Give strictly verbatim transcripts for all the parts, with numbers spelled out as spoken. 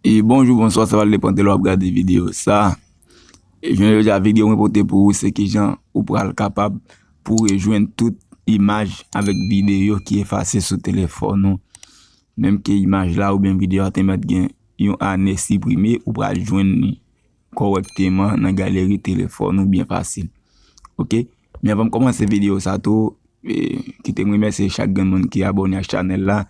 E bonjou, bonswa, sa va depann de lè w ap gade videyo sa. E jounen jodi a, videyo mwen pote pou ou, se kijan ou pral kapab pou rejwenn tout imaj avèk videyo ki efase sou telefòn ou. Menm ke imaj la oubyen videyo a te mèt gen yon ane siprime, ou pral jwenn li kòrèkteman nan galeri telefòn ou byen fasil. Oke? Men anvan m kòmanse videyo sa tou, e, kite m remèsye chak grenn moun ki abòne ak chanèl la.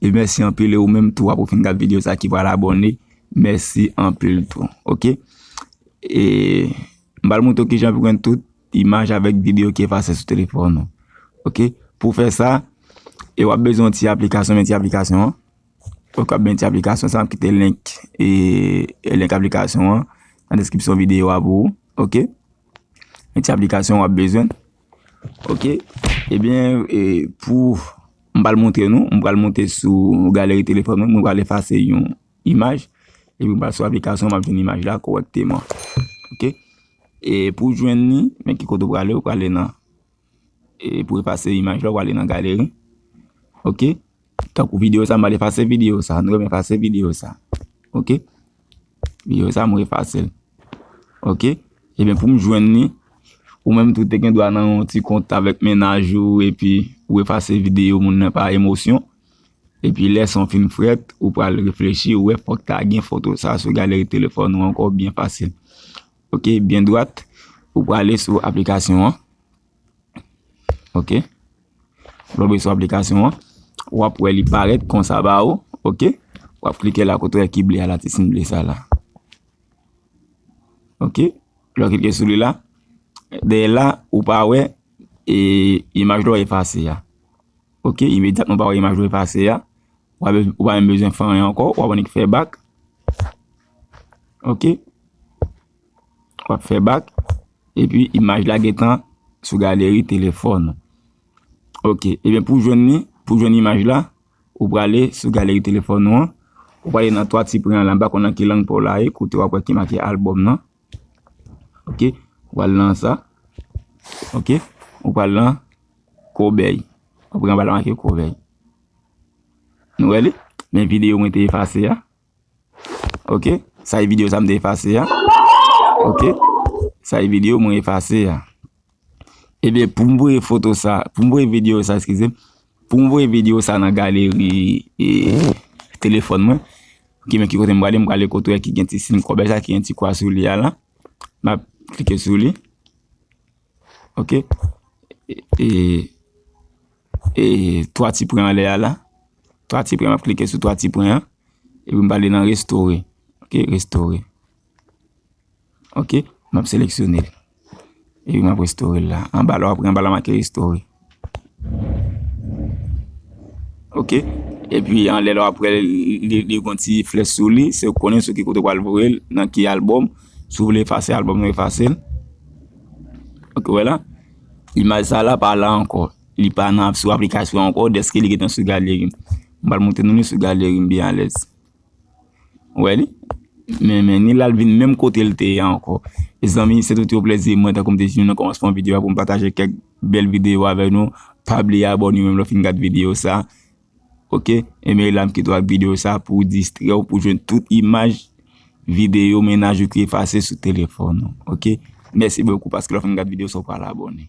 E mèsi anpil, e ou menm tou, apre w fin gad videyo sa ki pral abòne, mèsi anpil tou. Oke? E m pral montre w kijan pou jwenn tout imaj avèk videyo ki efase sou telefòn ou. Oke? Pou fè sa, e w ap bezwen yon ti aplikasyon, men ti aplikasyon an. Oke, w ap bezwen ti aplikasyon sa, m ap kite link, e, e link aplikasyon an nan deskripsyon videyo a pou ou. Oke? Men ti aplikasyon w ap bezwen. Oke? Ebyen, e, pou m pral montre nou, m pral monte sou galeri telefòn mwen, mwen pral efase yon imaj. Epi m pral sou aplikasyon, m ap jwenn imaj la kòrèkteman. Oke? E pou jwenn li, men ki kote w prale, w prale nan, e pou efase imaj la, w prale nan galeri. Oke? Tankou videyo sa, m pral efase videyo sa. Nou renmen efase videyo sa. Oke? Videyo sa, mwen efase l. Oke? Ebyen, pou m jwenn li, ou menm tou te gen dwa nan yon ti kont avèk mennaj ou, epi ou efase videyo moun nan pa emosyon. Epi lè san w fin frèt, ou pral reflechi, ou wè fòk ta gen foto sa sou galeri telefòn ou ankò byen fasil. Oke, byen dwat, ou prale sou aplikasyon an. Oke. Lè w rive sou aplikasyon an, w ap wè li parèt konsa ba ou. Oke. W ap klike la kote w wè ki ble a la, ti siy ble sa la. Oke. Lè w klike sou li la, dèyè la, ou pa wè, e, imaj la w efase a. Oke, imedyatman w pa wè imaj la w efase a. W pa be-, w pa menm bezwen fè anyen ankò, w ap annik fè bak. Oke. W ap fè bak. Epi imaj la gentan sou galeri telefòn ou. Oke, ebyen pou jwenn li, pou jwenn imaj la, ou prale sou galeri telefòn ou an, ou prale nan twa ti pwen an la, m pa konn nan ki lang pa w la ye, kote w ap wè ki make albòm nan. Oke, ou pral nan sa. Oke, ou pral nan kòbèy. Ou pran anba la make kòbèy. Nou wè li? Men videyo mwen te efase a. Oke, sa e videyo sa m te efase a. Oke, sa e videyo mwen efase a. Ebyen, pou m voye foto sa, pou m voye videyo sa, eskize m, pou m voye videyo sa nan galeri, e, telefòn mwen, ki men ki kote m prale, m prale kote ki gen ti siy kòbèy sa, ki gen ti kwa sou li a la. M ap klike sou li. Oke. E, e, e twa ti pwen anlè a la. Twa ti pwen, m ap klike sou twa ti pwen an. Epi m prale nan restore. Oke, restore. Oke, m ap seleksyone l. Epi m ap restore l la. Anba la, w ap wè anba la make restore. Oke. Epi anlè la, w ap wè li, li, li gon ti flèch sou li. Se ou konnen sou ki kote w pral voye l, nan ki albòm. Si w vle efase albòm nan, efase l. Oke, wè la. Imaj sa la pa la ankò. Li pa nan sou aplikasyon ankò, dèske li gentan sou galeri m. M pral montre nou li sou galeri m byen alèz. Ou wè li? Men, men ni l al vin menm kote l te ye a ankò. Mezanmi, se tout yon plezi mwen, tankou m te di nou nan kòmansman videyo a, pou m pataje kèk bèl videyo avè nou. Pa bliye abòne w menm lè w fin gad videyo sa. Oke? E men la m kite w ak videyo sa pou distrè w, pou jwenn tout imaj, videyo, mennaj ou ki efase sou telefòn ou. Oke? Mèsi bokou paske lè w fin gad videyo sa, w pral abòne.